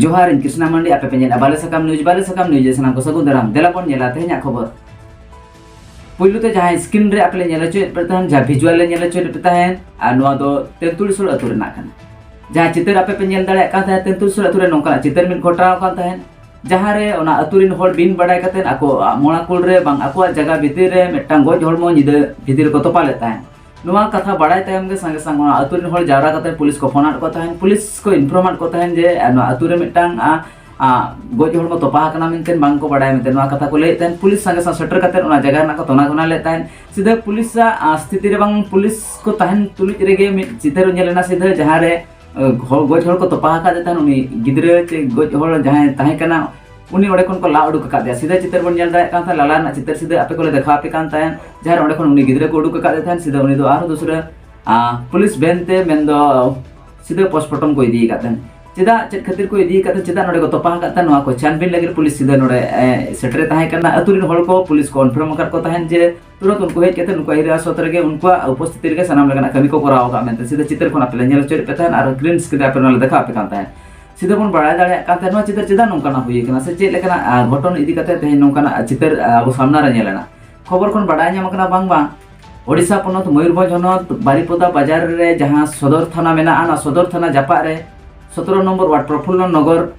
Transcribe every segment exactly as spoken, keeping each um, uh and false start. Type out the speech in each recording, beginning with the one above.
ᱡᱚᱦᱟᱨ, ᱤᱧ ᱠᱨᱤᱥᱱᱟ ᱢᱟᱱᱰᱤ, ᱟᱯᱮ ᱯᱮ ᱧᱮᱞᱮᱫᱼᱟ ᱵᱟᱞᱮ ᱥᱟᱠᱟᱢ ᱱᱤᱭᱩᱡᱽ᱾ ᱵᱟᱞᱮ ᱥᱟᱠᱟᱢ ᱱᱤᱭᱩᱡᱽ ᱨᱮ ᱥᱟᱱᱟᱢ ᱠᱚ ᱥᱟᱹᱜᱩᱱ ᱫᱟᱨᱟᱢ᱾ ᱫᱮᱞᱟ ᱵᱚᱱ ᱧᱮᱞᱟ ᱛᱮᱦᱮᱧᱟᱜ ᱠᱷᱚᱵᱚᱨ᱾ ᱯᱩᱭᱞᱩ ᱛᱮ ᱡᱟᱦᱟᱸ ᱥᱠᱨᱤᱱ ᱨᱮ ᱟᱯᱮ ᱞᱮ ᱧᱮᱞ ᱦᱚᱪᱚᱭᱮᱫ ᱯᱮ ᱛᱟᱦᱮᱱ, ᱡᱟᱦᱟᱸ ᱵᱷᱤᱡᱩᱣᱟᱞ ᱞᱮ ᱧᱮᱞ ᱦᱚᱪᱚᱭᱮᱫ ᱯᱮ ᱛᱟᱦᱮᱱ, ᱟᱨ ᱱᱚᱣᱟ ᱫᱚ ᱛᱮᱱᱛᱩᱲᱤ ᱥᱳᱞ ᱟᱹᱛᱩ ᱨᱮᱱᱟᱜ ᱠᱟᱱᱟ᱾ ᱡᱟᱦᱟᱸ ᱪᱤᱛᱟᱹᱨ ᱟᱯᱮ ᱯᱮ ᱧᱮᱞ ᱫᱟᱲᱮᱭᱟᱜ ᱠᱟᱱ ᱛᱟᱦᱮᱸᱫ, ᱛᱮᱱᱛᱩᱲᱤ ᱥᱳᱞ ᱟᱹᱛᱩ ᱨᱮ ᱱᱚᱝᱠᱟᱱᱟᱜ ᱪᱤᱛᱟᱹᱨ ᱢᱤᱫ ᱜᱷᱚᱴᱟᱣ ᱟᱠᱟᱱ ᱛᱟᱦᱮᱸᱫ, ᱡᱟᱦᱟᱸ ᱨᱮ ᱚᱱᱟ ᱟᱹᱛᱩ ᱨᱮᱱ ᱦᱚᱲ ᱵᱤᱱ ᱵᱟᱰᱟᱭ ᱠᱟᱛᱮᱫ ᱟᱠᱚᱣᱟᱜ ᱢᱚᱲᱟ ᱠᱩᱞ ᱨᱮ ᱵᱟᱝ ᱟᱠᱚᱣᱟᱜ ᱡᱟᱭᱜᱟ ᱵᱷᱤᱛᱤᱨ ᱨᱮ ᱢᱤᱫᱴᱟᱝ ᱜᱚᱡ ᱦᱚᱲᱢᱚ ᱧᱤᱫᱟᱹ ᱵᱷᱤᱛᱤᱨ ᱨᱮᱠᱚ ᱛᱚᱯᱟ ᱞᱮᱫ ᱛᱟᱦᱮᱸᱫ᱾ ᱱᱚᱣᱟ ᱠᱟᱛᱷᱟ ᱵᱟᱲᱟᱭ ᱛᱟᱭᱚᱢ ᱜᱮ ᱥᱟᱸᱜᱮ ᱥᱟᱝ ᱚᱱᱟ ᱟᱹᱛᱩ ᱨᱮᱱ ᱦᱚᱲ ᱡᱟᱣᱨᱟ ᱠᱟᱛᱮ ᱯᱩᱞᱤᱥ ᱠᱚ ᱯᱷᱳᱱ ᱟᱫ ᱠᱚ ᱛᱟᱦᱮᱸᱫ, ᱯᱩᱞᱤᱥ ᱠᱚ ᱤᱱᱯᱷᱚᱨᱢ ᱟᱫ ᱠᱚ ᱛᱟᱦᱮᱸᱫ ᱡᱮ, ᱟᱨ ᱱᱚᱣᱟ ᱟᱹᱛᱩ ᱨᱮ ᱢᱤᱫᱴᱟᱝ, ᱟ, ᱟ, ᱜᱚᱡ ᱦᱚᱲᱢᱚ ᱛᱚᱯᱟ ᱟᱠᱟᱱᱟ ᱢᱮᱱᱛᱮ ᱵᱟᱝ ᱠᱚ ᱵᱟᱲᱟᱭᱟ ᱢᱮᱱᱛᱮ ᱱᱚᱣᱟ ᱠᱟᱛᱷᱟ ᱠᱚ ᱞᱟᱹᱭᱮᱫ ᱛᱟᱦᱮᱸᱫ᱾ ᱯᱩᱞᱤᱥ ᱥᱟᱸᱜᱮ ᱥᱟᱝ ᱥᱮᱴᱮᱨ ᱠᱟᱛᱮ ᱚᱱᱟ ᱡᱟᱭᱜᱟ ᱨᱮᱱᱟᱜ ᱠᱚ ᱛᱚᱱᱟ ᱜᱷᱚᱱᱟ ᱞᱮᱫ ᱛᱟᱦᱮᱸᱫ᱾ ᱥᱤᱫᱷᱟᱹ ᱯᱩᱞᱤᱥᱟᱜ, ᱟ, ᱥᱛᱷᱤᱛᱤ ᱨᱮ ᱵᱟᱝ ᱯᱩᱞᱤᱥ ᱠᱚ ᱛᱟᱦᱮᱱ ᱛᱩᱞᱩᱡ ᱨᱮᱜᱮ ᱢᱤᱫ ᱪᱤᱛᱟᱹᱨ ᱧᱮᱞ ᱮᱱᱟ ᱥᱤᱫᱷᱟᱹ, ᱡᱟᱦᱟᱸ ᱨᱮ, ᱟ, ᱦᱚᱲ, ᱜᱚᱡ ᱦᱚᱲ ᱠᱚ ᱛᱚᱯᱟ ᱟᱠᱟᱫᱮ ᱛᱟᱦᱮᱸᱫ, ᱩᱱᱤ ᱜᱤᱫᱽᱨᱟᱹ ᱪᱮ ᱜᱚᱡ ᱦᱚᱲ ᱡᱟᱦᱟᱸᱭ ᱛᱟᱦᱮᱸ ᱠᱟᱱᱟ, ᱩᱱᱤ ᱚᱸᱰᱮ ᱠᱷᱚᱱ ᱠᱚ ᱞᱟ ᱩᱰᱩᱠ ᱟᱠᱟᱫᱮᱭᱟ᱾ ᱥᱤᱫᱷᱟᱹ ᱪᱤᱛᱟᱹᱨ ᱵᱚᱱ ᱧᱮᱞ ᱫᱟᱲᱮᱭᱟᱜ ᱠᱟᱱ ᱛᱟᱦᱮᱸᱫ, ᱞᱟᱞᱟ ᱨᱮᱱᱟᱜ ᱪᱤᱛᱟᱹᱨ ᱥᱤᱫᱷᱟᱹ ᱟᱯᱮ ᱠᱚᱞᱮ ᱫᱮᱠᱷᱟᱣ ᱟᱯᱮ ᱠᱟᱱ ᱛᱟᱦᱮᱸᱫ, ᱡᱟᱦᱟᱸ ᱨᱮ ᱚᱸᱰᱮ ᱠᱷᱚᱱ ᱩᱱᱤ ᱜᱤᱫᱽᱨᱟᱹ ᱠᱚ ᱩᱰᱩᱠ ᱟᱠᱟᱫᱮ ᱛᱟᱦᱮᱸᱫ᱾ ᱥᱤᱫᱷᱟᱹ ᱩᱱᱤ ᱫᱚ ᱟᱨᱦᱚᱸ ᱫᱩᱥᱨᱟᱹ, ᱟ, ᱯᱩᱞᱤᱥ ᱵᱷᱮᱱ ᱛᱮ ᱢᱮᱱᱫᱚ ᱥᱤᱫᱷᱟᱹ ᱯᱳᱥᱴᱢᱚᱨᱴᱚᱢ ᱠᱚ ᱤᱫᱤ ᱟᱠᱟᱫ ᱛᱟᱦᱮᱸᱫ᱾ ᱪᱮᱫᱟᱜ, ᱪᱮᱫ ᱠᱷᱟᱹᱛᱤᱨ ᱠᱚ ᱤᱫᱤ ᱟᱠᱟᱫ ᱛᱟᱦᱮᱸᱫ, ᱪᱮᱫᱟᱜ ᱱᱚᱰᱮ ᱠᱚ ᱛᱚᱯᱟ ᱟᱠᱟᱫ ᱛᱟᱦᱮᱸᱫ, ᱱᱚᱣᱟ ᱠᱚ ᱪᱷᱟᱱᱵᱤᱱ ᱞᱟᱹᱜᱤᱫ ᱯᱩᱞᱤᱥ ᱥᱤᱫᱷᱟᱹ ᱱᱚᱰᱮ, ᱮ, ᱥᱮᱴᱮᱨ ᱛᱟᱦᱮᱸ ᱠᱟᱱᱟ᱾ ᱟᱹᱛᱩ ᱨᱮᱱ ᱦᱚᱲ ᱠᱚ ᱯᱩᱞᱤᱥ ᱠᱚ ᱠᱚᱱᱯᱷᱟᱨᱢ ᱟᱠᱟᱫ ᱠᱚ ᱛᱟᱦᱮᱸᱫ ᱡᱮ ᱛᱩᱨᱟᱹᱛ ᱩᱱᱠᱩ ᱦᱮᱡ ᱠᱟᱛᱮ ᱱᱩᱠᱩᱣᱟᱜ ᱦᱤᱨᱟᱹ ᱟᱥᱚᱛ ᱨᱮᱜᱮ ᱩᱱᱠᱩᱣᱟᱜ ᱩᱯᱚᱥᱛᱷᱤᱛᱤ ᱨᱮᱜᱮ ᱥᱟᱱᱟᱢ ᱞᱮᱠᱟᱱᱟᱜ ᱠᱟᱹᱢᱤ ᱠᱚ ᱠᱚᱨᱟᱣ ᱟᱠᱟᱫ ᱢᱮᱱᱛᱮ ᱥᱤᱫᱷᱟᱹ ᱪᱤᱛᱟᱹᱨ ᱠᱷᱚᱱ ᱟᱯᱮ ᱞᱮ ᱧᱮᱞ ᱦᱚᱪᱚᱭᱮᱫ ᱯᱮ ᱛᱟᱦᱮᱸᱫ ᱟᱨ ᱜᱨᱤᱱ ᱥᱠᱨᱤᱱ ᱨᱮ ᱟᱯᱮ ᱱᱚᱣᱟ ᱞᱮ ᱫᱮᱠᱷᱟᱣ ᱟᱯᱮ ᱠᱟᱱ ᱛᱟᱦᱮᱸᱫ᱾ ᱥᱤᱫᱷᱟᱹ ᱵᱚᱱ ᱵᱟᱲᱟᱭ ᱫᱟᱲᱮᱭᱟᱜ ᱠᱟᱱ ᱛᱟᱦᱮᱸᱫ ᱱᱚᱣᱟ ᱪᱤᱛᱟᱹᱨ ᱪᱮᱫᱟᱜ ᱱᱚᱝᱠᱟᱱᱟᱜ ᱦᱩᱭ ᱟᱠᱟᱱᱟ ᱥᱮ ᱪᱮᱫ ᱞᱮᱠᱟᱱᱟᱜ, ᱟ, ᱜᱷᱚᱴᱚᱱ ᱤᱫᱤ ᱠᱟᱛᱮ ᱛᱮᱦᱮᱧ ᱱᱚᱝᱠᱟᱱᱟᱜ ᱪᱤᱛᱟᱹᱨ, ᱟ, ᱟᱵᱚ ᱥᱟᱢᱱᱟ ᱨᱮ ᱧᱮᱞ ᱮᱱᱟ᱾ ᱠᱷᱚᱵᱚᱨ ᱠᱷᱚᱱ ᱵᱟᱰᱟᱭ ᱧᱟᱢ ᱟᱠᱟᱱᱟ ᱵᱟᱝ ᱵᱟᱝ ᱳᱰᱤᱥᱟ ᱯᱚᱱᱚᱛ ᱢᱚᱭᱩᱨᱵᱷᱚᱸᱡᱽ ᱦᱚᱱᱚᱛ ᱵᱟᱨᱤᱯᱚᱫᱟ ᱵᱟᱡᱟᱨ ᱨᱮ ᱡᱟᱦᱟᱸ ᱥᱚᱫᱚᱨ ᱛᱷᱟᱱᱟ ᱢᱮᱱᱟᱜᱼᱟ, ᱚᱱᱟ ᱥᱚᱫᱚᱨ ᱛᱷᱟᱱᱟ ᱡᱟᱯᱟᱜ ᱨᱮ ᱥᱚᱛᱨᱚ ᱱᱚᱢᱵᱚᱨ ᱣᱟᱨᱰ ᱯᱨᱚᱯᱷᱩᱞᱞᱚ ᱱᱚᱜᱚᱨ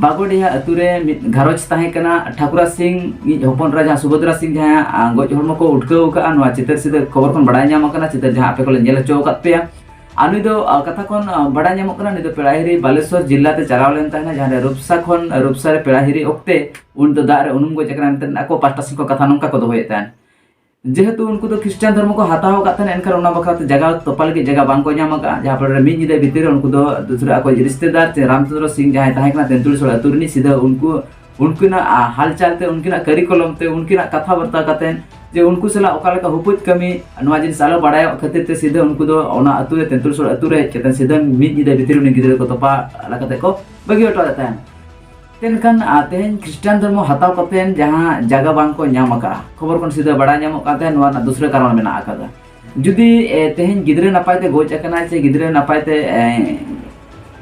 ᱵᱟᱜᱚᱰᱤᱦᱟ ᱟᱹᱛᱩ ᱨᱮ ᱢᱤᱫ ᱜᱷᱟᱨᱚᱸᱡᱽ ᱛᱟᱦᱮᱸ ᱠᱟᱱᱟ᱾ ᱴᱷᱟᱠᱩᱨᱟ ᱥᱤᱝ ᱤᱡ ᱦᱚᱯᱚᱱ ᱮᱨᱟ ᱡᱟᱦᱟᱸ ᱥᱩᱵᱷᱚᱫᱨᱟ ᱥᱤᱝ ᱡᱟᱦᱟᱸᱭᱟᱜ, ᱟ, ᱜᱚᱡ ᱦᱚᱲᱢᱚ ᱠᱚ ᱩᱴᱠᱟᱹᱣ ᱟᱠᱟᱫᱼᱟ, ᱱᱚᱣᱟ ᱪᱤᱛᱟᱹᱨ ᱥᱤᱫᱷᱟᱹ ᱠᱷᱚᱵᱚᱨ ᱠᱷᱚᱱ ᱵᱟᱲᱟᱭ ᱧᱟᱢ ᱟᱠᱟᱱᱟ᱾ ᱪᱤᱛᱟᱹᱨ ᱡᱟᱦᱟᱸ ᱟᱯᱮ ᱠᱚᱞᱮ ᱧᱮᱞ ᱦᱚᱪᱚ ᱟᱠᱟᱫ ᱯᱮᱭᱟ᱾ ᱟᱨ ᱱᱩᱭ ᱫᱚ, ᱟ, ᱠᱟᱛᱷᱟ ᱠᱷᱚᱱ, ᱟ, ᱵᱟᱲᱟᱭ ᱧᱟᱢᱚᱜ ᱠᱟᱱᱟ, ᱱᱩᱭ ᱫᱚ ᱯᱮᱲᱟ ᱦᱤᱨᱤ ᱵᱟᱞᱮᱥᱚᱨ ᱡᱤᱞᱟ ᱛᱮ ᱪᱟᱞᱟᱣ ᱞᱮᱱ ᱛᱟᱦᱮᱱᱟ, ᱡᱟᱦᱟᱸ ᱨᱮ ᱨᱩᱯᱥᱟ ᱠᱷᱚᱱ, ᱨᱩᱯᱥᱟ ᱨᱮ ᱯᱮᱲᱟ ᱦᱤᱨᱤ ᱚᱠᱛᱮ ᱩᱱᱤ ᱫᱚ ᱫᱟᱜ ᱨᱮ ᱩᱱᱩᱢ ᱜᱚᱡ ᱟᱠᱟᱱᱟ ᱢᱮᱱᱛᱮ ᱟᱠᱚ ᱯᱟᱦᱴᱟ ᱥᱮᱫ ᱠᱷᱚᱱ ᱠᱟᱛᱷᱟ ᱱᱚᱝᱠᱟ ᱠᱚ ᱫᱚᱦᱚᱭᱮᱫ ᱛᱟᱦᱮᱱ᱾ ᱡᱮᱦᱮᱛᱩ ᱩᱱᱠᱩ ᱫᱚ ᱠᱷᱨᱤᱥᱴᱟᱱ ᱫᱷᱚᱨᱢᱚ ᱠᱚ ᱦᱟᱛᱟᱣ ᱟᱠᱟᱫ ᱛᱟᱦᱮᱱᱟ, ᱮᱱᱠᱷᱟᱱ ᱚᱱᱟ ᱵᱟᱠᱷᱨᱟ ᱛᱮ ᱡᱟᱭᱜᱟ ᱛᱚᱯᱟ ᱞᱟᱹᱜᱤᱫ ᱡᱟᱭᱜᱟ ᱵᱟᱝ ᱠᱚ ᱧᱟᱢ ᱟᱠᱟᱫᱼᱟ, ᱡᱟᱦᱟᱸ ᱯᱚᱨᱮ ᱢᱤᱫ ᱧᱤᱫᱟᱹ ᱵᱷᱤᱛᱤᱨ ᱨᱮ ᱩᱱᱠᱩ ᱫᱚ ᱫᱩᱥᱨᱟ ᱟᱠᱚ ᱨᱤᱥᱛᱮᱫᱟᱨ ᱪᱮ ᱨᱟᱢᱪᱚᱸᱫᱽᱨᱚ ᱥᱤᱝ ᱡᱟᱦᱟᱸᱭ ᱛᱟᱦᱮᱸ ᱠᱟᱱᱟ ᱛᱮᱱᱛᱩᱲᱤ ᱥᱳᱲᱟ ᱟᱹᱛᱩ ᱨᱤᱱᱤᱡ, ᱥᱤᱫᱷᱟᱹ ᱩᱱᱠᱩ ᱩᱱᱠᱤᱱᱟᱜ, ᱟ, ᱦᱟᱞᱪᱟᱞ ᱛᱮ, ᱩᱱᱠᱤᱱᱟᱜ ᱠᱟᱹᱨᱤ ᱠᱚᱞᱚᱢ ᱛᱮ, ᱩᱱᱠᱤᱱᱟᱜ ᱠᱟᱛᱷᱟ ᱵᱟᱨᱛᱟ ᱠᱟᱛᱮ, ᱡᱮ ᱩᱱᱠᱩ ᱥᱟᱞᱟᱜ ᱚᱠᱟ ᱞᱮᱠᱟ ᱦᱩᱯᱩᱡ ᱠᱟᱹᱢᱤ, ᱱᱚᱣᱟ ᱡᱤᱱᱤᱥ ᱟᱞᱚ ᱵᱟᱲᱟᱭᱚᱜ ᱠᱷᱟᱹᱛᱤᱨ ᱛᱮ ᱥᱤᱫᱷᱟᱹ ᱩᱱᱠᱩ ᱫᱚ ᱚᱱᱟ ᱟᱹᱛᱩ ᱨᱮ, ᱛᱮᱸᱛᱩᱞᱥᱳᱲ ᱟᱹᱛᱩ ᱨᱮ ᱦᱮᱡ ᱠᱟᱛᱮ ᱥᱤᱫᱷᱟᱹ ᱢᱤᱫ ᱧᱤᱫᱟᱹ ᱵᱷᱤᱛᱤᱨ ᱩᱱᱤ ᱜᱤᱫᱽᱨᱟᱹ ᱠᱚ ᱛᱚᱯᱟ ᱟᱞᱟ ᱠᱟᱛᱮ ᱠᱚ ᱵᱟᱹᱜᱤ ᱦᱚᱴᱚ ᱟᱫᱮ ᱛᱟᱦᱮᱸᱫ᱾ ᱢᱮᱱᱠᱷᱟᱱ, ᱟ, ᱛᱮᱦᱮᱧ ᱠᱷᱨᱤᱥᱴᱟᱱ ᱫᱷᱚᱨᱢᱚ ᱦᱟᱛᱟᱣ ᱠᱟᱛᱮ ᱡᱟᱦᱟᱸ ᱡᱟᱭᱜᱟ ᱵᱟᱝ ᱠᱚ ᱧᱟᱢ ᱟᱠᱟᱫᱼᱟ, ᱠᱷᱚᱵᱚᱨ ᱠᱷᱚᱱ ᱥᱤᱫᱷᱟᱹ ᱵᱟᱲᱟᱭ ᱧᱟᱢᱚᱜ ᱠᱟᱱ ᱛᱟᱦᱮᱸᱫ, ᱱᱚᱣᱟ ᱨᱮᱱᱟᱜ ᱫᱩᱥᱨᱟᱹ ᱠᱟᱨᱚᱱ ᱢᱮᱱᱟᱜ ᱟᱠᱟᱫᱟ᱾ ᱡᱩᱫᱤ, ᱮ, ᱛᱮᱦᱮᱧ ᱜᱤᱫᱽᱨᱟᱹ ᱱᱟᱯᱟᱭ ᱛᱮ ᱜᱚᱡ ᱟᱠᱟᱱᱟᱭ ᱥᱮ ᱜᱤᱫᱽᱨᱟᱹ ᱱᱟᱯᱟᱭ ᱛᱮ, ᱮ,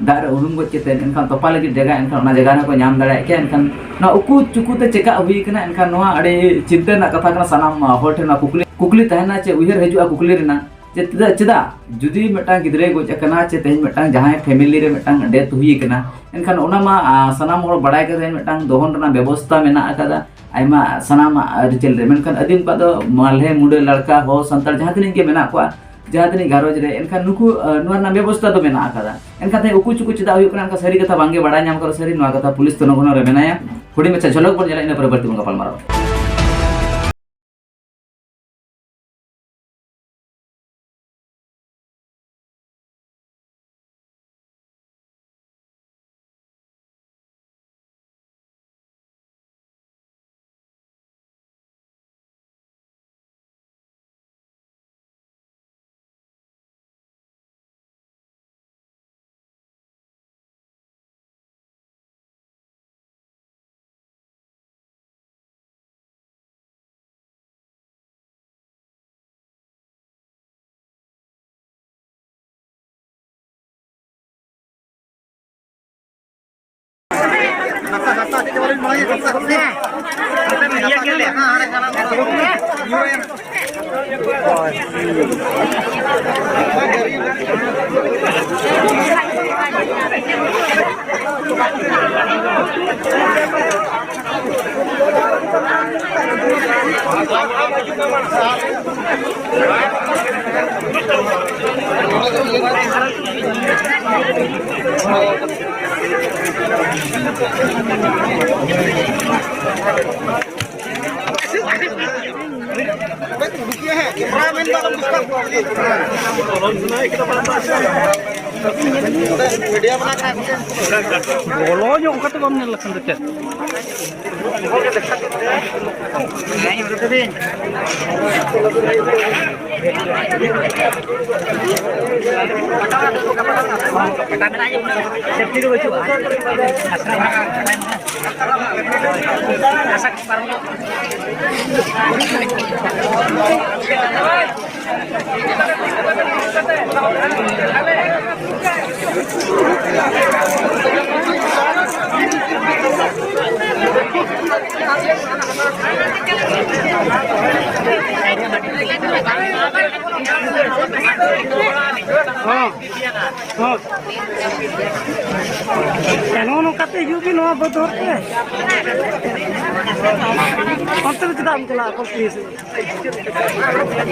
ᱫᱟᱜ ᱨᱮ ᱩᱱᱩᱢ ᱜᱚᱡ ᱠᱟᱛᱮ, ᱮᱱᱠᱷᱟᱱ ᱛᱚᱯᱟ ᱞᱟᱹᱜᱤᱫ ᱡᱟᱭᱜᱟ, ᱮᱱᱠᱷᱟᱱ ᱚᱱᱟ ᱡᱟᱭᱜᱟ ᱨᱮᱦᱚᱸ ᱠᱚ ᱧᱟᱢ ᱫᱟᱲᱮᱭᱟᱜ ᱠᱮᱭᱟ᱾ ᱮᱱᱠᱷᱟᱱ ᱱᱚᱣᱟ ᱩᱠᱩ ᱪᱩᱠᱩ ᱛᱮ ᱪᱮᱠᱟ ᱦᱩᱭ ᱠᱟᱱᱟ? ᱮᱱᱠᱷᱟᱱ ᱱᱚᱣᱟ ᱟᱹᱰᱤ ᱪᱤᱱᱛᱟᱹ ᱨᱮᱱᱟᱜ ᱠᱟᱛᱷᱟ ᱠᱟᱱᱟ᱾ ᱥᱟᱱᱟᱢ, ᱟ, ᱦᱚᱲ ᱴᱷᱮᱱ ᱱᱚᱣᱟ ᱠᱩᱠᱞᱤ, ᱠᱩᱠᱞᱤ ᱛᱟᱦᱮᱱᱟ, ᱪᱮ ᱩᱭᱦᱟᱹᱨ ᱦᱤᱡᱩᱜᱼᱟ ᱠᱩᱠᱞᱤ ᱨᱮᱱᱟᱜ, ᱡᱮ ᱪᱮᱫᱟᱜ, ᱪᱮᱫᱟᱜ ᱡᱩᱫᱤ ᱢᱤᱫᱴᱟᱝ ᱜᱤᱫᱽᱨᱟᱹᱭ ᱜᱚᱡ ᱟᱠᱟᱱᱟ, ᱪᱮ ᱛᱮᱦᱮᱧ ᱢᱤᱫᱴᱟᱝ ᱡᱟᱦᱟᱸᱭ family ᱨᱮ ᱢᱤᱫᱴᱟᱝ death ᱦᱩᱭ ᱟᱠᱟᱱᱟ, ᱮᱱᱠᱷᱟᱱ ᱚᱱᱟ ᱢᱟ, ᱟ, ᱥᱟᱱᱟᱢ ᱦᱚᱲ ᱵᱟᱲᱟᱭ ᱠᱟᱛᱮ ᱢᱤᱫᱴᱟᱝ ᱫᱚᱦᱚᱱ ᱨᱮᱱᱟᱜ ᱵᱮᱵᱚᱥᱛᱟ ᱢᱮᱱᱟᱜ ᱟᱠᱟᱫᱟ᱾ ᱟᱭᱢᱟ ᱥᱟᱱᱟᱢᱟᱜ ᱟᱹᱨᱤᱪᱟᱹᱞᱤ ᱨᱮ᱾ ᱢᱮᱱᱠᱷᱟᱱ ᱟᱹᱫᱤᱢ ᱠᱚᱣᱟᱜ ᱫᱚ ᱢᱟᱞᱦᱮ, ᱢᱩᱰᱟᱹ, ᱞᱟᱲᱠᱟ, ᱦᱚᱲ, ᱥᱟᱱᱛᱟᱲ ᱡᱟᱦᱟᱸ ᱛᱤᱱᱟᱹᱜ ᱜᱮ ᱢᱮᱱᱟᱜ ᱠᱚᱣᱟ, ᱡᱟᱦᱟᱸ ᱛᱤᱱᱟᱹᱜ ᱜᱷᱟᱨᱚᱸᱡᱽ ᱨᱮ, ᱮᱱᱠᱷᱟᱱ ᱱᱩᱠᱩ, ᱟᱹ, ᱱᱚᱣᱟ ᱨᱮᱱᱟᱜ ᱵᱮᱵᱚᱥᱛᱷᱟ ᱫᱚ ᱢᱮᱱᱟᱜ ᱟᱠᱟᱫᱟ᱾ ᱮᱱᱠᱷᱟᱱ ᱛᱮᱦᱮᱧ ᱩᱠᱩ ᱪᱩᱠᱩ ᱪᱮᱫᱟᱜ ᱦᱩᱭᱩᱜ ᱠᱟᱱᱟ, ᱚᱱᱠᱟ ᱥᱟᱹᱨᱤ ᱠᱟᱛᱷᱟ ᱵᱟᱝᱜᱮ ᱵᱟᱲᱟᱭ ᱧᱟᱢ ᱠᱟᱱᱟ, ᱥᱟᱹᱨᱤ ᱱᱚᱣᱟ ᱠᱟᱛᱷᱟ ᱯᱩᱞᱤᱥ ᱛᱚᱱᱚᱜᱷᱚᱱᱚ ᱨᱮ ᱢᱮᱱᱟᱭᱟ᱾ ᱦᱩᱰᱤᱧ ᱢᱟᱪᱷᱟ ᱡᱷᱚᱞᱚᱠ ᱵᱚᱱ ᱧᱮᱞᱟ, ᱤᱱᱟᱹ ᱯᱚᱨᱮ ᱵᱟᱹᱲᱛᱤ ᱵᱚᱱ ᱜᱟᱯᱟᱞ ᱢᱟᱨᱟᱣᱟ᱾ ᱵᱚᱞᱚ ᱧᱚᱜ ᱠᱟᱛᱮ ᱵᱟᱢ ᱧᱮᱞ ᱞᱮᱠᱷᱟᱱ ᱫᱚ ᱪᱮᱫ? ᱦᱚᱸ, ᱦᱚᱸ᱾ ᱱᱚᱜᱼᱚ ᱱᱚᱝᱠᱟᱛᱮ ᱦᱤᱡᱩᱜ ᱵᱤᱱ ᱱᱚᱣᱟ ᱵᱟᱹᱫᱽ ᱦᱚᱨ ᱛᱮ᱾ ᱚᱱᱛᱮ ᱫᱚ ᱪᱮᱫᱟᱜ ᱮᱢ ᱪᱟᱞᱟᱜᱼᱟ, ᱠᱚᱞ ᱠᱩᱞᱦᱤ ᱥᱮᱫ?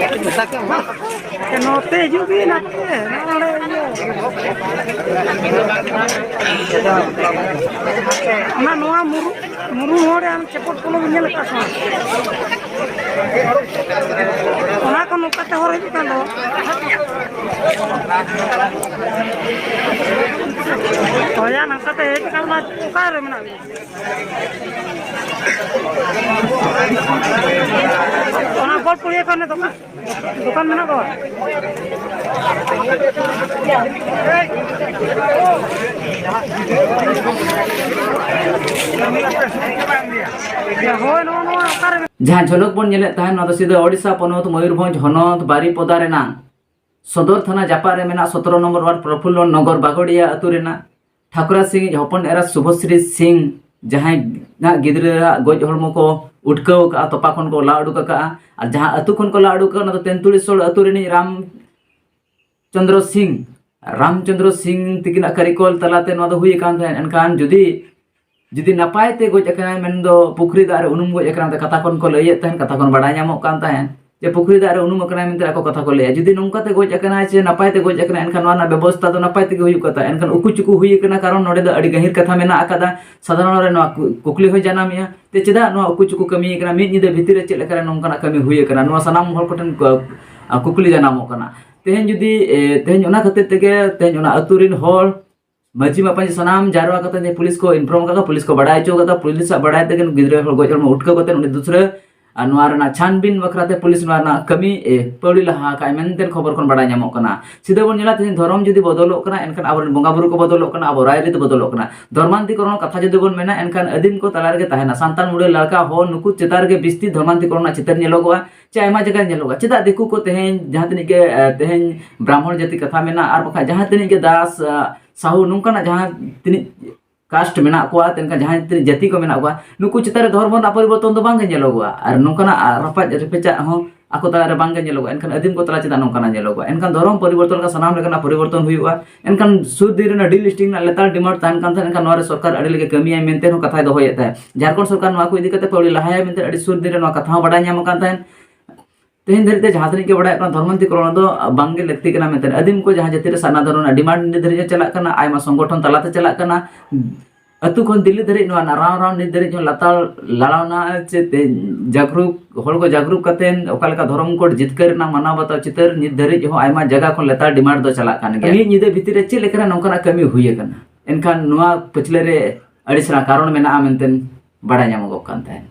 ᱱᱚᱛᱮ ᱦᱤᱡᱩᱜ ᱵᱤᱱ ᱟᱯᱮ, ᱱᱚᱰᱮ ᱤᱭᱟᱹ᱾ ᱚᱱᱟ ᱱᱚᱣᱟ ᱢᱩᱨᱩ-, ᱢᱩᱨᱩᱢ ᱦᱚᱲ ᱟᱢ ᱪᱮᱯᱚᱴ ᱯᱚᱞᱚ ᱵᱤᱱ ᱧᱮᱞ ᱟᱠᱟᱫ ᱥᱮ ᱵᱟᱝ? ᱚᱱᱟ ᱠᱚ ᱱᱚᱝᱠᱟ ᱛᱮ ᱦᱚᱨ ᱦᱤᱡᱩᱜ ᱠᱟᱱ ᱫᱚ᱾ ᱦᱳᱭ, ᱱᱚᱝᱠᱟ ᱛᱮ ᱦᱮᱡ ᱠᱟᱱ ᱫᱚ, ᱚᱠᱟ ᱨᱮ ᱢᱮᱱᱟᱜ ᱵᱤᱱᱟ? ᱚᱱᱟ ᱜᱚᱲ ᱯᱩᱲᱤᱭᱟᱹ ᱠᱷᱚᱱ ᱫᱚᱠᱟᱱ, ᱫᱚᱠᱟᱱ ᱢᱮᱱᱟᱜ ᱫᱚ᱾ ᱦᱳᱭ, ᱱᱚᱜᱼᱚ ᱱᱚᱣᱟ ᱚᱠᱟᱨᱮ? ᱡᱟᱦᱟᱸ ᱡᱷᱚᱞᱚᱠ ᱵᱚᱱ ᱧᱮᱞᱮᱫ ᱛᱟᱦᱮᱸᱫ, ᱱᱚᱣᱟ ᱫᱚ ᱥᱤᱫᱷᱟᱹ ᱳᱰᱤᱥᱟ ᱯᱚᱱᱚᱛ ᱢᱚᱭᱩᱨᱵᱷᱚᱸᱡᱽ ᱦᱚᱱᱚᱛ ᱵᱟᱨᱤᱯᱚᱫᱟ ᱨᱮᱱᱟᱜ ᱥᱚᱫᱚᱨ ᱛᱷᱟᱱᱟ ᱡᱟᱯᱟᱜ ᱨᱮ ᱢᱮᱱᱟᱜ ᱥᱚᱛᱨᱚ ᱱᱚᱢᱵᱚᱨ ᱣᱟᱨᱰ ᱯᱨᱚᱯᱷᱩᱞᱞᱚ ᱱᱚᱜᱚᱨ ᱵᱟᱜᱚᱰᱤᱭᱟ ᱟᱹᱛᱩ ᱨᱮᱱᱟᱜ ᱴᱷᱟᱠᱩᱨᱟ ᱥᱤᱝ ᱤᱡ ᱦᱚᱯᱚᱱ ᱮᱨᱟ ᱥᱩᱵᱷᱚᱥᱨᱤ ᱥᱤᱝ, ᱡᱟᱦᱟᱸᱭ ᱜᱤᱫᱽᱨᱟᱹᱣᱟᱜ ᱜᱚᱡ ᱦᱚᱲᱢᱚ ᱠᱚ ᱩᱴᱠᱟᱹᱣ ᱟᱠᱟᱫᱼᱟ, ᱛᱚᱯᱟ ᱠᱷᱚᱱ ᱠᱚ ᱞᱟ ᱩᱰᱩᱠ ᱟᱠᱟᱫᱼᱟ᱾ ᱟᱨ ᱡᱟᱦᱟᱸ ᱟᱹᱛᱩ ᱠᱷᱚᱱ ᱠᱚ ᱞᱟ ᱩᱰᱩᱠ ᱟᱠᱟᱫᱼᱟ, ᱚᱱᱟ ᱫᱚ ᱛᱮᱱᱛᱩᱲᱤ ᱥᱳᱲ ᱟᱹᱛᱩ ᱨᱤᱱᱤᱡ ᱨᱟᱢ ᱪᱚᱸᱫᱽᱨᱚ ᱥᱤᱝ, ᱨᱟᱢᱪᱚᱸᱫᱽᱨᱚ ᱥᱤᱝ ᱛᱤᱠᱤᱱᱟᱜ ᱠᱟᱹᱨᱤᱠᱚᱞ ᱛᱟᱞᱟᱛᱮ ᱱᱚᱣᱟ ᱫᱚ ᱦᱩᱭ ᱟᱠᱟᱱ ᱛᱟᱦᱮᱸᱫ᱾ ᱮᱱᱠᱷᱟᱱ ᱡᱩᱫᱤ, ᱡᱩᱫᱤ ᱱᱟᱯᱟᱭ ᱛᱮ ᱜᱚᱡ ᱟᱠᱟᱱᱟᱭ, ᱢᱮᱱᱫᱚ ᱯᱩᱠᱷᱨᱤ ᱫᱟᱜ ᱨᱮ ᱩᱱᱩᱢ ᱜᱚᱡ ᱟᱠᱟᱱᱟ, ᱠᱟᱛᱷᱟ ᱠᱷᱚᱱ ᱠᱚ ᱞᱟᱹᱭᱮᱫ ᱛᱟᱦᱮᱸᱫ, ᱠᱟᱛᱷᱟ ᱠᱷᱚᱱ ᱵᱟᱲᱟᱭ ᱧᱟᱢᱚᱜ ᱠᱟᱱ ᱛᱟᱦᱮᱸᱫ ᱡᱮ ᱯᱩᱠᱷᱨᱤ ᱫᱟᱜ ᱨᱮ ᱩᱱᱩᱢ ᱟᱠᱟᱱᱟᱭ ᱢᱮᱱᱛᱮ ᱟᱠᱚ ᱠᱟᱛᱷᱟ ᱠᱚ ᱞᱟᱹᱭᱟ᱾ ᱡᱩᱫᱤ ᱱᱚᱝᱠᱟ ᱛᱮ ᱜᱚᱡ ᱟᱠᱟᱱᱟᱭ ᱥᱮ ᱱᱟᱯᱟᱭ ᱛᱮ ᱜᱚᱡ ᱟᱠᱟᱱᱟᱭ, ᱮᱱᱠᱷᱟᱱ ᱱᱚᱣᱟ ᱨᱮᱱᱟᱜ ᱵᱮᱵᱚᱥᱛᱷᱟ ᱫᱚ ᱱᱟᱯᱟᱭ ᱛᱮᱜᱮ ᱦᱩᱭᱩᱜ ᱠᱟᱱ ᱛᱟᱦᱮᱸᱫ᱾ ᱮᱱᱠᱷᱟᱱ ᱩᱠᱩ ᱪᱩᱠᱩ ᱦᱩᱭ ᱟᱠᱟᱱᱟ, ᱠᱟᱨᱚᱱ ᱱᱚᱰᱮ ᱫᱚ ᱟᱹᱰᱤ ᱜᱟᱹᱦᱤᱨ ᱠᱟᱛᱷᱟ ᱢᱮᱱᱟᱜ ᱟᱠᱟᱫᱟ᱾ ᱥᱟᱫᱷᱟᱨᱚᱱ ᱨᱮ ᱱᱚᱣᱟ ᱠᱩ-, ᱠᱩᱠᱞᱤ ᱦᱚᱸ ᱡᱟᱱᱟᱢᱮᱜᱼᱟ ᱡᱮ ᱪᱮᱫᱟᱜ ᱱᱚᱣᱟ ᱩᱠᱩ ᱪᱩᱠᱩ ᱠᱟᱹᱢᱤ ᱟᱠᱟᱱᱟ, ᱢᱤᱫ ᱧᱤᱫᱟᱹ ᱵᱷᱤᱛᱤᱨ ᱨᱮ ᱪᱮᱫ ᱞᱮᱠᱟᱨᱮ ᱱᱚᱝᱠᱟᱱᱟᱜ ᱠᱟᱹᱢᱤ ᱦᱩᱭ ᱟᱠᱟᱱᱟ᱾ ᱱᱚᱣᱟ ᱥᱟᱱᱟᱢ ᱦᱚᱲ ᱠᱚᱴᱷᱮᱱ ᱠᱩ-, ᱠᱩᱠᱞᱤ ᱡᱟᱱᱟᱢᱚᱜ ᱠᱟᱱᱟ᱾ ᱛᱮᱦᱮᱧ ᱡᱩᱫᱤ, ᱮ, ᱛᱮᱦᱮᱧ ᱚᱱᱟ ᱠᱷᱟᱹᱛᱤᱨ ᱛᱮᱜᱮ ᱛᱮᱦᱮᱧ ᱚᱱᱟ ᱟᱹᱛᱩ ᱨᱤᱱ ᱦᱚᱲ ᱢᱟᱹᱡᱷᱤ ᱢᱟᱯᱟᱡᱤ ᱥᱟᱱᱟᱢ ᱡᱟᱨᱣᱟ ᱠᱟᱛᱮ ᱡᱮ ᱯᱩᱞᱤᱥ ᱠᱚ ᱤᱱᱯᱷᱚᱨᱢ ᱠᱟᱫᱟ, ᱯᱩᱞᱤᱥ ᱠᱚ ᱵᱟᱲᱟᱭ ᱦᱚᱪᱚ ᱠᱟᱫᱟ, ᱯᱩᱞᱤᱥ ᱟᱜ ᱵᱟᱲᱟᱭ ᱛᱮᱜᱮ ᱜᱤᱫᱽᱨᱟᱹ ᱦᱚᱲ ᱜᱚᱡ ᱦᱚᱲᱢᱚ ᱩᱴᱠᱟᱹᱣ ᱠᱟᱛᱮ ᱩᱱᱤ ᱫᱩᱥᱨᱟᱹ ᱟᱨ ᱱᱚᱣᱟ ᱨᱮᱱᱟᱜ ᱪᱷᱟᱱᱵᱤᱱ ᱵᱟᱠᱷᱨᱟ ᱛᱮ ᱯᱩᱞᱤᱥ ᱱᱚᱣᱟ ᱨᱮᱱᱟᱜ ᱠᱟᱹᱢᱤ ᱮ ᱯᱟᱹᱣᱲᱤ ᱞᱟᱦᱟ ᱟᱠᱟᱫ ᱢᱮᱱᱛᱮ ᱠᱷᱚᱵᱚᱨ ᱠᱷᱚᱱ ᱵᱟᱲᱟᱭ ᱧᱟᱢᱚᱜ ᱠᱟᱱᱟ᱾ ᱥᱤᱫᱷᱟᱹ ᱵᱚᱱ ᱧᱮᱞᱟ, ᱛᱮᱦᱮᱧ ᱫᱷᱚᱨᱚᱢ ᱡᱩᱫᱤ ᱵᱚᱫᱚᱞᱚᱜ ᱠᱟᱱᱟ, ᱮᱱᱠᱷᱟᱱ ᱟᱵᱚᱨᱮᱱ ᱵᱚᱸᱜᱟ ᱵᱩᱨᱩ ᱠᱚ ᱵᱚᱫᱚᱞᱚᱜ ᱠᱟᱱᱟ, ᱟᱵᱚ ᱨᱟᱭᱨᱤᱛ ᱵᱚᱫᱚᱞᱚᱜ ᱠᱟᱱᱟ᱾ ᱫᱷᱚᱨᱢᱟᱱᱛᱤᱠᱚᱨᱚᱱ ᱠᱟᱛᱷᱟ ᱡᱩᱫᱤ ᱵᱚᱱ ᱢᱮᱱᱟ, ᱮᱱᱠᱷᱟᱱ ᱟᱹᱫᱤᱢ ᱠᱚ ᱛᱟᱞᱟ ᱨᱮᱜᱮ ᱛᱟᱦᱮᱱᱟ᱾ ᱥᱟᱱᱛᱟᱲ, ᱢᱩᱰᱟᱹ, ᱞᱟᱲᱠᱟ, ᱦᱚᱲ, ᱱᱩᱠᱩ ᱪᱮᱛᱟᱱ ᱨᱮᱜᱮ ᱵᱤᱥᱛᱤ ᱫᱷᱚᱨᱢᱟᱱᱛᱤᱠᱚᱨᱚᱱ ᱨᱮᱱᱟᱜ ᱪᱤᱛᱟᱹᱨ ᱧᱮᱞᱚᱜᱚᱜᱼᱟ, ᱪᱮ ᱟᱭᱢᱟ ᱡᱟᱭᱜᱟ ᱧᱮᱞᱚᱜᱼᱟ᱾ ᱪᱮᱫᱟᱜ ᱫᱤᱠᱩ ᱠᱚ ᱛᱮᱦᱮᱧ ᱡᱟᱦᱟᱸ ᱛᱤᱱᱟᱹᱜ ᱜᱮ, ᱮ, ᱛᱮᱦᱮᱧ ᱵᱨᱟᱦᱢᱚᱬ ᱡᱟᱹᱛᱤ ᱠᱟᱛᱷᱟ ᱢᱮᱱᱟᱜᱼᱟ, ᱟᱨ ᱵᱟᱠᱷᱟᱡ ᱡᱟᱦᱟᱸ ᱛᱤᱱᱟᱹᱜ ᱜᱮ ᱫᱟᱥ, ᱮ, ᱥᱟᱦᱩ, ᱱᱚᱝᱠᱟᱱᱟᱜ ᱡᱟᱦᱟᱸ ᱛᱤᱱᱟᱹᱜ ᱠᱟᱥᱴ ᱢᱮᱱᱟᱜ ᱠᱚᱣᱟ, ᱛᱮᱱᱠᱷᱟᱱ ᱡᱟᱦᱟᱸ ᱛᱤᱱᱟᱹᱜ ᱡᱟᱹᱛᱤ ᱠᱚ ᱢᱮᱱᱟᱜ ᱠᱚᱣᱟ, ᱱᱩᱠᱩ ᱪᱮᱛᱟᱱ ᱨᱮ ᱫᱷᱚᱨᱢᱚ ᱨᱮᱱᱟᱜ ᱯᱚᱨᱤᱵᱚᱨᱛᱚᱱ ᱫᱚ ᱵᱟᱝᱜᱮ ᱧᱮᱞᱚᱜᱚᱜᱼᱟ᱾ ᱟᱨ ᱱᱚᱝᱠᱟᱱᱟᱜ, ᱟ, ᱨᱟᱯᱟᱪ ᱨᱮᱯᱮᱪᱟᱜ ᱦᱚᱸ ᱟᱠᱚ ᱛᱟᱞᱟᱨᱮ ᱵᱟᱝᱜᱮ ᱧᱮᱞᱚᱜᱚᱜᱼᱟ᱾ ᱮᱱᱠᱷᱟᱱ ᱟᱹᱫᱤᱢ ᱠᱚ ᱛᱟᱞᱟ ᱪᱮᱫᱟᱜ ᱱᱚᱝᱠᱟᱱᱟᱜ ᱧᱮᱞᱚᱜᱚᱜᱼᱟ? ᱮᱱᱠᱷᱟᱱ ᱫᱷᱚᱨᱚᱢ ᱯᱚᱨᱤᱵᱚᱨᱛᱚᱱ ᱞᱮᱠᱟ ᱥᱟᱱᱟᱢ ᱞᱮᱠᱟᱱᱟᱜ ᱯᱚᱨᱤᱵᱚᱨᱛᱚᱱ ᱦᱩᱭᱩᱜᱼᱟ᱾ ᱮᱱᱠᱷᱟᱱ ᱥᱩᱨ ᱫᱤᱱ ᱨᱮᱱᱟᱜ ᱰᱤᱞᱤᱥᱴᱤᱝ ᱨᱮᱱᱟᱜ ᱞᱮᱛᱟᱲ ᱰᱤᱢᱟᱱᱰ ᱛᱟᱦᱮᱱ ᱠᱟᱱ ᱛᱟᱦᱮᱸᱫ, ᱮᱱᱠᱷᱟᱱ ᱱᱚᱣᱟ ᱨᱮ ᱥᱚᱨᱠᱟᱨ ᱟᱹᱰᱤ ᱞᱮᱠᱟ ᱠᱟᱹᱢᱤᱭᱟᱭ ᱢᱮᱱᱛᱮ ᱦᱚᱸ ᱠᱟᱛᱷᱟᱭ ᱫᱚᱦᱚᱭᱮᱫ ᱛᱟᱦᱮᱸᱫ᱾ ᱡᱷᱟᱲᱠᱷᱚᱸᱰ ᱥᱚᱨᱠᱟᱨ ᱱᱚᱣᱟ ᱠᱚ ᱤᱫᱤ ᱠᱟᱛᱮ ᱯᱟᱹᱣᱲᱤ ᱞᱟᱦᱟᱭᱟ ᱢᱮᱱᱛᱮ ᱟᱹᱰᱤ ᱥᱩᱨ ᱫᱤᱱ ᱨᱮ ᱱᱚᱣᱟ ᱠᱟᱛᱷᱟ ᱦᱚᱸ ᱵᱟᱰᱟᱭ ᱧᱟᱢ ᱟᱠᱟᱱ ᱛᱟᱦᱮᱸᱫ᱾ ᱛᱮᱦᱮᱧ ᱫᱷᱟᱹᱨᱤᱡ ᱛᱮ ᱡᱟᱦᱟᱸ ᱛᱤᱱᱟᱹᱜ ᱜᱮ ᱵᱟᱲᱟᱭᱚᱜ ᱠᱟᱱᱟ, ᱫᱷᱚᱨᱢᱟᱱᱛᱤᱠᱚᱨᱚᱱ ᱫᱚ ᱵᱟᱝᱜᱮ ᱞᱟᱹᱠᱛᱤ ᱠᱟᱱᱟ ᱢᱮᱱᱛᱮ᱾ ᱟᱹᱫᱤᱢ ᱠᱚ ᱡᱟᱦᱟᱸ ᱡᱟᱹᱛᱤ ᱨᱮ ᱥᱟᱨᱱᱟ ᱫᱷᱚᱨᱚᱢ ᱨᱮᱱᱟᱜ ᱰᱤᱢᱟᱱᱰ ᱱᱤᱛ ᱫᱷᱟᱹᱨᱤᱡ ᱦᱚᱸ ᱪᱟᱞᱟᱜ ᱠᱟᱱᱟ, ᱟᱭᱢᱟ ᱥᱚᱝᱜᱚᱴᱷᱚᱱ ᱛᱟᱞᱟᱛᱮ ᱪᱟᱞᱟᱜ ᱠᱟᱱᱟ᱾ ᱟᱹᱛᱩ ᱠᱷᱚᱱ ᱫᱤᱞᱞᱤ ᱫᱷᱟᱹᱨᱤᱡ ᱱᱚᱣᱟ ᱱᱟᱨᱟᱣ ᱨᱟᱣ ᱱᱤᱛ ᱫᱷᱟᱹᱨᱤᱡ ᱦᱚᱸ ᱞᱟᱛᱟᱨ ᱞᱟᱲᱟᱣᱱᱟ, ᱪᱮ ᱛᱮ ᱡᱟᱜᱽᱨᱩᱠ, ᱦᱚᱲ ᱠᱚ ᱡᱟᱜᱽᱨᱩᱠ ᱠᱟᱛᱮ ᱚᱠᱟ ᱞᱮᱠᱟ ᱫᱷᱚᱨᱚᱢ ᱠᱳᱰ ᱡᱤᱛᱠᱟᱹᱨ ᱨᱮᱱᱟᱜ ᱢᱟᱱᱟᱣ ᱵᱟᱛᱟᱣ ᱪᱤᱛᱟᱹᱨ ᱱᱤᱛ ᱫᱷᱟᱹᱨᱤᱡ ᱦᱚᱸ ᱟᱭᱢᱟ ᱡᱟᱭᱜᱟ ᱠᱷᱚᱱ ᱞᱮᱛᱟᱲ ᱰᱤᱢᱟᱱᱰ ᱫᱚ ᱪᱟᱞᱟᱜ ᱠᱟᱱ ᱜᱮᱭᱟ᱾ ᱢᱤᱫ ᱧᱤᱫᱟᱹ ᱵᱷᱤᱛᱤᱨ ᱨᱮ ᱪᱮᱫ ᱞᱮᱠᱟᱱᱟᱜ ᱱᱚᱝᱠᱟᱱᱟᱜ ᱠᱟᱹᱢᱤ ᱦᱩᱭ ᱟᱠᱟᱱᱟ? ᱮᱱᱠᱷᱟᱱ ᱱᱚᱣᱟ ᱯᱟᱹᱪᱷᱞᱟᱹ ᱨᱮ ᱟᱹᱰᱤ ᱥᱮᱬᱟ ᱠᱟᱨᱚᱱ ᱢᱮᱱᱟᱜᱼᱟ ᱢᱮᱱᱛᱮ ᱵᱟᱲᱟᱭ ᱧᱟᱢᱚᱜᱚᱜ ᱠᱟᱱ ᱛᱟᱦᱮᱸᱫ᱾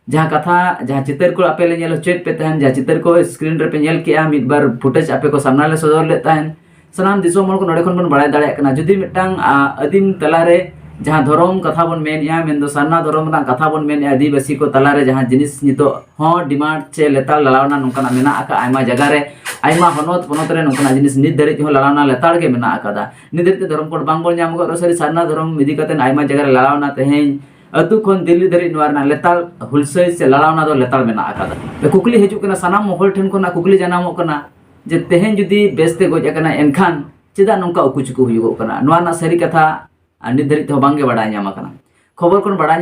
ᱡᱟᱦᱟᱸ ᱠᱟᱛᱷᱟ, ᱡᱟᱦᱟᱸ ᱪᱤᱛᱟᱹᱨ ᱠᱚ ᱟᱯᱮ ᱞᱮ ᱧᱮᱞ ᱦᱚᱪᱚᱭᱮᱫ ᱯᱮ ᱛᱟᱦᱮᱸᱫ, ᱡᱟᱦᱟᱸ ᱪᱤᱛᱟᱹᱨ ᱠᱚ screen ᱨᱮᱯᱮ ᱧᱮᱞ ᱠᱮᱜᱼᱟ, ᱢᱤᱫ ᱵᱟᱨ footage ᱟᱯᱮ ᱠᱚ ᱥᱟᱢᱱᱟ ᱞᱮ ᱥᱚᱫᱚᱨ ᱞᱮᱫ ᱛᱟᱦᱮᱸᱫ, ᱥᱟᱱᱟᱢ ᱫᱤᱥᱚᱢ ᱦᱚᱲ ᱠᱚ ᱱᱚᱰᱮ ᱠᱷᱚᱱ ᱵᱚᱱ ᱵᱟᱲᱟᱭ ᱫᱟᱲᱮᱭᱟᱜ ᱠᱟᱱᱟ᱾ ᱡᱩᱫᱤ ᱢᱤᱫᱴᱟᱝ, ᱟ, ᱟᱹᱫᱤᱢ ᱛᱟᱞᱟᱨᱮ ᱡᱟᱦᱟᱸ ᱫᱷᱚᱨᱚᱢ ᱠᱟᱛᱷᱟ ᱵᱚᱱ ᱢᱮᱱᱮᱜᱼᱟ, ᱢᱮᱱᱫᱚ ᱥᱟᱨᱱᱟ ᱫᱷᱚᱨᱚᱢ ᱨᱮᱱᱟᱜ ᱠᱟᱛᱷᱟ ᱵᱚᱱ ᱢᱮᱱᱮᱜᱼᱟ, ᱟᱹᱫᱤᱵᱟᱹᱥᱤ ᱠᱚ ᱛᱟᱞᱟᱨᱮ ᱡᱟᱦᱟᱸ ᱡᱤᱱᱤᱥ ᱱᱤᱛᱚᱜ ᱦᱚᱸ ᱰᱤᱢᱟᱱᱰ ᱪᱮ ᱞᱮᱛᱟᱲ ᱞᱟᱲᱟᱣᱱᱟ ᱱᱚᱝᱠᱟᱱᱟᱜ ᱢᱮᱱᱟᱜ ᱟᱠᱟᱫ ᱟᱭᱢᱟ ᱡᱟᱭᱜᱟ ᱨᱮ, ᱟᱭᱢᱟ ᱦᱚᱱᱚᱛ ᱯᱚᱱᱚᱛ ᱨᱮ ᱱᱚᱝᱠᱟᱱᱟᱜ ᱡᱤᱱᱤᱥ ᱱᱤᱛ ᱫᱷᱟᱹᱨᱤᱡ ᱦᱚᱸ ᱞᱟᱲᱟᱣᱱᱟ ᱞᱮᱛᱟᱲ ᱜᱮ ᱢᱮᱱᱟᱜ ᱟᱠᱟᱫᱟ᱾ ᱱᱤᱛ ᱫᱷᱟᱹᱨᱤᱡ ᱛᱮ ᱫᱷᱚᱨᱚᱢ ᱠᱳᱰ ᱵᱟᱝ ᱵᱚᱱ ᱧᱟᱢ ᱟᱠᱟᱫ ᱨᱮᱦᱚᱸ ᱥᱟᱹᱨᱤ ᱥᱟᱨᱱᱟ ᱫᱷᱚᱨᱚᱢ ᱤᱫᱤ ᱠᱟᱛᱮ ᱟᱭᱢᱟ ᱡᱟᱭᱜᱟ ᱨᱮ ᱞᱟᱲᱟᱣᱱᱟ᱾ ᱛᱮᱦᱮᱧ ᱟᱹᱛᱩ ᱠᱷᱚᱱ ᱫᱤᱞᱞᱤ ᱫᱷᱟᱹᱨᱤᱡ ᱱᱚᱣᱟ ᱨᱮᱱᱟᱜ ᱞᱮᱛᱟᱲ ᱦᱩᱞᱥᱟᱹᱭ ᱥᱮ ᱞᱟᱲᱟᱣᱱᱟ ᱫᱚ ᱞᱮᱛᱟᱲ ᱢᱮᱱᱟᱜ ᱟᱠᱟᱫᱟ᱾ ᱠᱩᱠᱞᱤ ᱦᱤᱡᱩᱜ ᱠᱟᱱᱟ, ᱥᱟᱱᱟᱢ ᱢᱚᱦᱚᱞ ᱴᱷᱮᱱ ᱠᱷᱚᱱᱟᱜ ᱠᱩᱠᱞᱤ ᱡᱟᱱᱟᱢᱚᱜ ᱠᱟᱱᱟ ᱡᱮ ᱛᱮᱦᱮᱧ ᱡᱩᱫᱤ ᱵᱮᱥᱛᱮ ᱜᱚᱡ ᱟᱠᱟᱱᱟ, ᱮᱱᱠᱷᱟᱱ ᱪᱮᱫᱟᱜ ᱱᱚᱝᱠᱟ ᱩᱠᱩ ᱪᱩᱠᱩ ᱦᱩᱭᱩᱜᱚᱜ ᱠᱟᱱᱟ? ᱱᱚᱣᱟ ᱨᱮᱱᱟᱜ ᱥᱟᱹᱨᱤ ᱠᱟᱛᱷᱟ ᱟᱨ ᱱᱤᱛ ᱫᱷᱟᱹᱨᱤᱡ ᱛᱮᱦᱚᱸ ᱵᱟᱝᱜᱮ ᱵᱟᱲᱟᱭ ᱧᱟᱢ ᱟᱠᱟᱱᱟ᱾ ᱠᱷᱚᱵᱚᱨ ᱠᱷᱚᱱ ᱵᱟᱲᱟᱭ